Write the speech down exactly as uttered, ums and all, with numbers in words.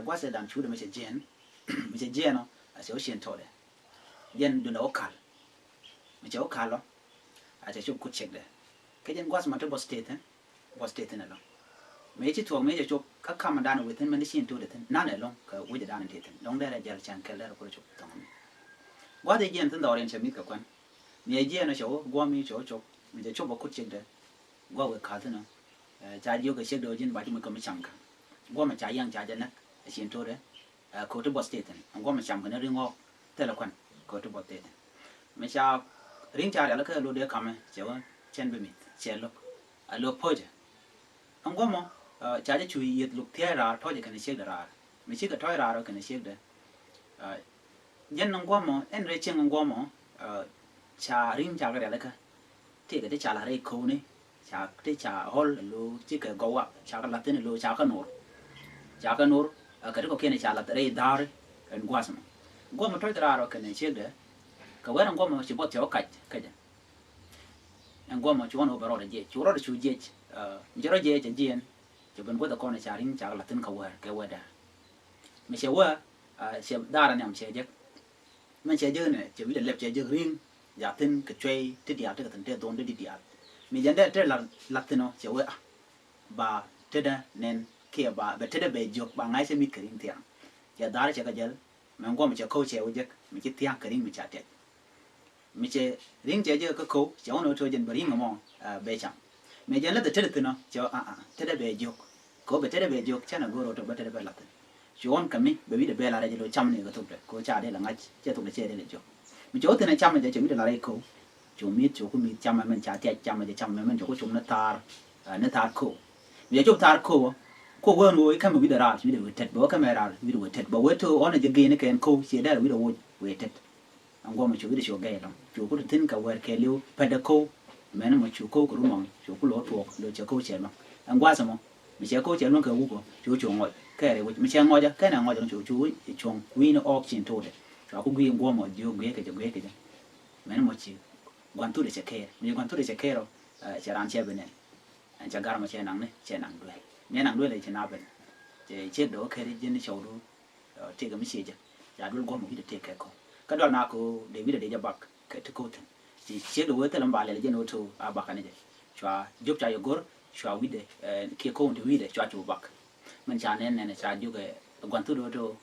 Gua̱th ɛ dan cuudɛ mi cɛ jiɛn, mi cɛ jiɛn ɔ, a cɛ wä cien tɔɔdɛ. Jiɛn dundɛ wä kal. Mi cɛ wä kal ɔ, a cɛ cop kut cekdɛ. Kɛ jiɛn gua̱th ma ti bɔ state, bɔ state ni lɔ. Mi ci tuɔɔk mi cɛ cop kä kam dan within mɛn ti cien tɔɔdɛ thin. Nan ɛ lɔŋ kɛ wec dan ti thin. Lɔŋ dɛrɛ jɛl cɛn kɛl dɛrɛ kul cop thɔŋ mi. Gua̱th ɛ jiɛn thin dhɔriɛn cɛ mi̱th kɛ kuɛn. Mi ɛ jiɛn ɔ cɛ wä gua̱th mi cɛ wä cop. Mi cɛ cop bɔ kut cekdɛ. Gua̱th wek ka̱l thi̱n ɔ, eh, ca jiök kɛ ciekdɛ ɣöö ji̱n ba ji̱ mi kä mi cam kä. Guɔ̱mɛ ca yiaŋ ca jɛ näk ɛ cien to̱rɛ, eh, ko̱ti bɔth tëë thi̱n. Ɛn guɔ̱mɛ cam kɛ ni ri̱ŋ ɣɔ̱ɔ̱k thilɛ kuan ko̱ti bɔth tëë thi̱n. Mi ca ri̱ŋ ca rialikä ɛ lo̱ dee kamɛ cɛ wä cɛn bi mi̱th cɛ lo̱k. Ɛ lo̱ po̱cɛ. Ɛn guɔ̱mɔ, eh, ca jɛ cu yieth luk thia̱a̱c raar tɔ̱cɛ kɛnɛ ciekdɛ raar. Mi cikɛ tɔ̱c raar ɔ kɛnɛ ciekdɛ. Eh, jɛn ɛn guɔ̱mɔ, ɛn rɛy cieŋ ɛn guɔ̱mɔ, eh, ca ri̱ŋ ca kɛ rialikä. Tëëkɛ ti ca la̱t rɛy ko̱o̱ni, ca ti ca ɣɔl ɛ lo̱ cikɛ gɔwa, ca kɛ la̱thin ɛ lo̱ ca kɛ nor. Ca kɛ nor, ɛ kɛ ti kɔ̱kiɛn ca la̱t rɛy dha̱a̱ri ɛn gua̱a̱th mɔ. Guɔ̱mɔ tɔ̱c raar ɔ kɛnɛ ciekdɛ, kɛ wɛr ɛn guɔ̱mɔ ci buɔth cɛ wä kac kecɛ. Ɛn guɔ̱mɔ ci wä nɔ bɛ rɔɔdɛ jiɛc, cu rɔɔdɛ cu jiɛc, ɛ, mi cɛ rɔ jiɛc ɛ jiɛn, cɛ ben guäth ɛ kɔn ɛ ca ri̱ŋ ca kɛ la̱thin kɛ wɛr, kɛ wɛr dɛr. Mi cɛ wä, ɛ, cɛ dhaarɛ nhiam cɛ jek. Mɛn cɛ jek nɛ, cɛ wi̱cdɛ lɛp cɛ jek ri̱ŋ, ja thi̱n kɛ cuɛy ti diaal ti kɛ thi̱n te dhon ti di diaal. Mi jɛn dee te la, la thi̱n ɔ, cɛ wee a. Ba tetdä nɛn kiɛ ba, bɛ tetdä bɛ jiök, ba ŋa̱c cɛ mi̱th kɛ ri̱ŋ thia̱a̱ŋ. Cɛ dha̱a̱r cɛ kɛ jɛl, mɛn guɔ̱m cɛ ko̱w cɛ wä jek, mi ci thia̱a̱ŋ kɛ ri̱ŋ mi ca tiɛc. Mi cɛ ri̱ŋ cɛ jek kä ko̱w, cɛ wä nɔ to̱ jɛn bɛ ri̱ŋ ɛmɔ, ɛ, bɛ cam. Mi jɛn lɛ dhɛ tetdä thi̱n ɔ, cɛ wä a, a, tetdä bɛ jiök. Kɛ ɣöö bɛ tetdɛ bɛ jiök, cɛn a go̱o̱r ɣöö tɔk bɛ tetdɛ bɛ la̱th thi̱n. Cu ɣɔn kä mi bɛ wi̱cdɛ bɛ la̱r rɛc lo̱ cam ni kɛ thokdɛ kɛ ɣöö ca dee la ŋa̱c cɛ thokdɛ cɛ dee la jiök. Mi cɛ wä thi̱n ɛ cam jɛ cɛ wi̱cdɛ la̱r rɛc ko̱w. Cu mi̱th cu ku mi̱th cam ɛmɛn ca tiac cam jɛ cam ɛmɛn cɛ ku cum ni thaar, ɛ, ni thaar ko̱w. Mi cɛ cop thaar ko̱w ɔ, ku wee ɣän ɣöö i̱ kämɛ wi̱cdɛ raar ci wi̱cdɛ wee tet bɛ wä kämɛ raar wi̱cdɛ wee tet bɛ wee to̱ ɣɔn ɛ jɛ geni kɛn ko̱w ci dee la wi̱cdɛ woc wee tet. Ɛn guɔmɔ cu wi̱cdɛ cu gɛy lɔ̱ŋ cu ku ti thi̱n kɛ wɛr kɛɛliw pɛtdɛ ko̱w. Mɛn mɔ cu ko̱w kɛ rumɔŋ cu ku lo̱r tuɔɔk lo̱r cɛ ko̱w cɛ luäŋ. Ɛn gua̱a̱th ɛmɔ mi cɛ ko̱w cɛ luäŋ kɛ wuk ɔ cu cu ŋɔc kɛɛrɛ wi̱c mi cɛ ŋɔc ɛ kɛn ɛ ŋɔc ɛn cu cu cuɔ̱ŋ wi̱i̱ni ɔɔk cin to̱o̱dɛ. Cua ku gui̱i̱ ɛn guɔmɔ jiök gui̱i̱ kɛ jɛ gui̱i̱ kɛ jɛ. Mɛn mɔ ci gua̱n thut ɛ cɛ kɛɛr mi gua̱n thut ɛ cɛ kɛɛr ɔ, ɛ, cɛ raan cɛ bi nɛn. Ɛn cɛ gar mɔ cɛ naŋni cɛ naŋ duel mi naŋ duel ɛ cɛ na ben. Cɛ ciek dɔ̱k kɛɛr ji̱n cɔwdu. Ɛ, tëëkɛ mi ciecä ca duel guɔ̱m wi̱cdɛ tëëk kɛ ko̱ kä dual na ko̱ dee wi̱cdɛ dee jɛ bak kɛ ti ko̱ thi̱n. Ci ciek dee wee thilɛ mi ba lɛl jɛn wee to̱ a bakä ni jɛ. Cua jop ca yɛ go̱r cua wi̱cdɛ, ɛ, kiɛ ko̱ wun ti wi̱cdɛ cua cu bak. Min ca nɛn nɛn ca jok ɛ gua̱n thut wee to̱